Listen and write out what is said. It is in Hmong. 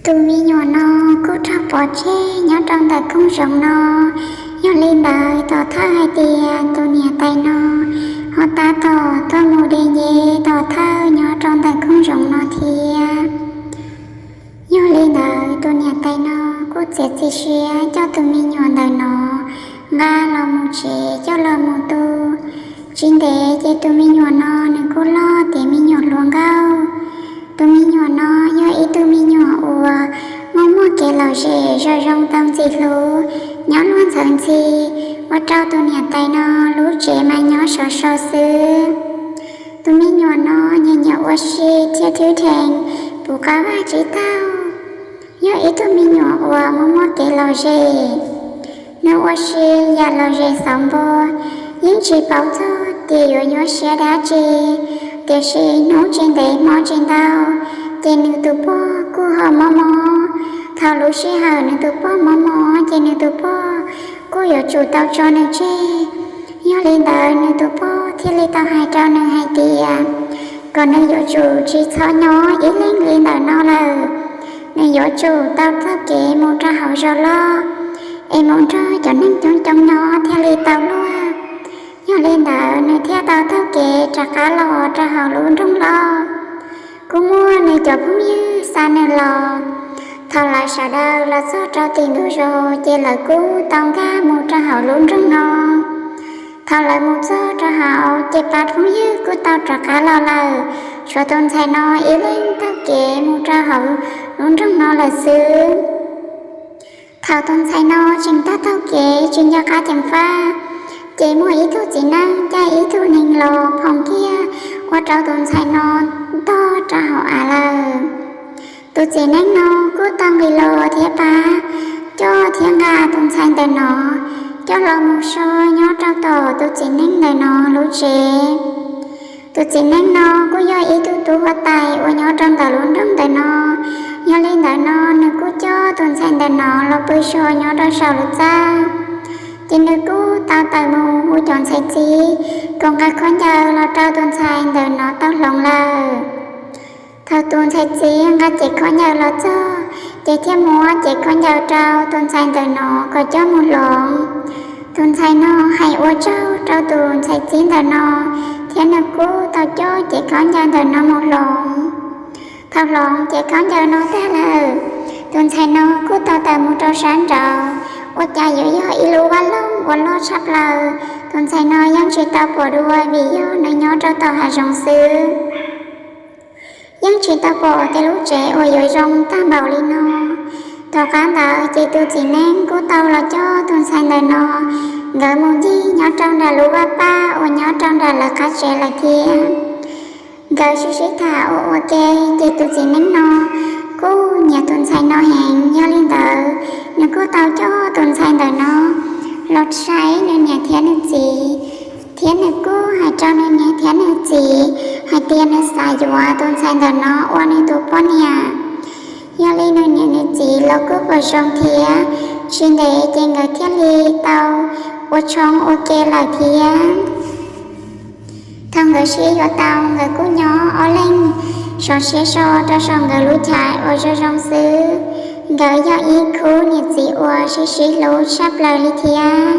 Tus me nyuam no kuj raug pov tseg nyob rau ntawm kooj zoov no. Yog li ntawd, tom thawj hais tias tus niam tais no ho tab tom tuaj mus de nce tom thawj nyob rau ntawm kooj zoov no thiab. Yog li ntawd, tus niam tais no kuj txiav txim siab coj tus me nyuam ntawm no nqa los mus tsev coj los mus tu. Tsis ntev ces tus me nyuam no nws kuj loj tiav me nyuam hluas nkauj. Tus me nyuam no yog ib tug me nyuam uas muaj muaj kev lom zem zoo zoo tau ntxim hlub, nyob luag ntxhawv ntxhi, ua rau tus niam tais no lub tsev mas nyob sov so xwb. Tus me nyuam no nyiam nyiam ua si thiab thwb dheev, puv qab vaj tsib taug. Yog ib tug me nyuam uas muaj muaj kev lom zem, nws ua si yam lom zem xauv npo, yeej tsis paub txog tias yuav nyuaj siab dab tsi. Tiam sis hnub tsis ntev hmo tsis ntau, ces nws tus pog kuj ho mob mob. Thaum lub sij hawm nws tus pog mob mob ces nws tus pog kuj yuav tsum tau tso nws tseg. Yog li ntawd, nws tus pog thiaj li tau hais rau nws hais tias kom nws yuav tsum tsis txhob nyob ib leeg li ntawm no lawm. Nws yuav tsum tau taug kev mus rau hauv zos loj, es mus nrog cov neeg coob coob nyob thiaj li tau luag. Yog li ntawd, nws thiaj tau taug kev rov qab los rau hauv lub nroog loj. Kuj muaj nws cov phooj ywg xa nws los. Thaum lawv sawv daws los txog rau tim ntug zos, ces lawv kuj tau nkag mus rau hauv lub nroog no. Thaum lawv mus txog rau hauv, ces pab phooj ywg kuj tau rov qab los lawm, tshuav tus ntxhais no ib leeg taug kev mus rau hauv lub nroog no lawm xwb. Thaum tus ntxhais no tseem taug taug kev tsis nco qab ceev faj, ces muaj ib tug txiv neej caij ib tug nees los phoo kiag, ua rau tus ntxhais no ntog rau hauv av lawm. Tus txiv neej no kuj tau nqis los thiab pab coj thiab nqa tus ntxhais ntawm no coj los mus so nyob rau tom tus txiv neej ntawm no lub tsev. Tus txiv neej no kuj yog ib tug tub huab tais uas nyob rau ntawm lub nroog ntawm no. Yog li ntawd no, nws kuj coj tus ntxhais ntawm no los pw so nyob rau saum lub txaj. Ces nws kuj tau tawm mus hu cov ntxhais txiv kom nqa khaub ncaws los rau tus ntxhais ntawm no tau hloov lawm. Thaum tus ntxhais txiv nqa cev khaub ncaws los txog, ces thiaj muab cev khaub ncaws rau tus ntxhais ntawm no kom coj mus hloov. Tus ntxhais no hais ua tsaug rau tus ntxhais txiv ntawm no, thiab nws kuj tau coj cev khaub ncaws ntawm no mus hloov. Thaum hloov cev khaub ncaws no tag lawm, tus ntxhais no kuj tau tawm mus rau sab nraud, ua cas yuav yog ib lub vaj loog uas loj tshaj plaws. Tus ntxhais no yeej tsis tau pom dua vim yog nws nyob rau tom hav zoov xwb. Yeej tsis tau pom tej lub tsev uas yuav zoo tag npaum li no. Tom qab ntawd ces tus txiv neej kuj tau los coj tus ntxhais ntawm no, nkawd mus ncig nyob rau nram lub vaj paj uas nyob rau nram lawv qab tsev lawm thiab. Nkawd sib sib tham ua ua ke, ces tus txiv neej no kuj nyiam tus ntxhais no heev. Yog li ntawd, nws kuj tau coj tus ntxhais ntawm no los saib nws niam thiab nws txiv, thiab nws kuj hais rau nws niam thiab nws txiv hais tias nws xav yuav tus ntxhais ntawm no ua nws tus poj niam. Yog li nws niam nws txiv los kuj pom zoo thiab. Tsis ntev ces nkawd thiaj li tau ua tshoob ua ke lawm thiab. Thaum nkawd sib yuav tau, nkawd kuj nyob ob leeg sov siab so rau saum nkawd lub chav uas zoo zoo xwb. Nkawd yog ib khub niam txiv uas sib sib hlub tshaj plaws li thiab.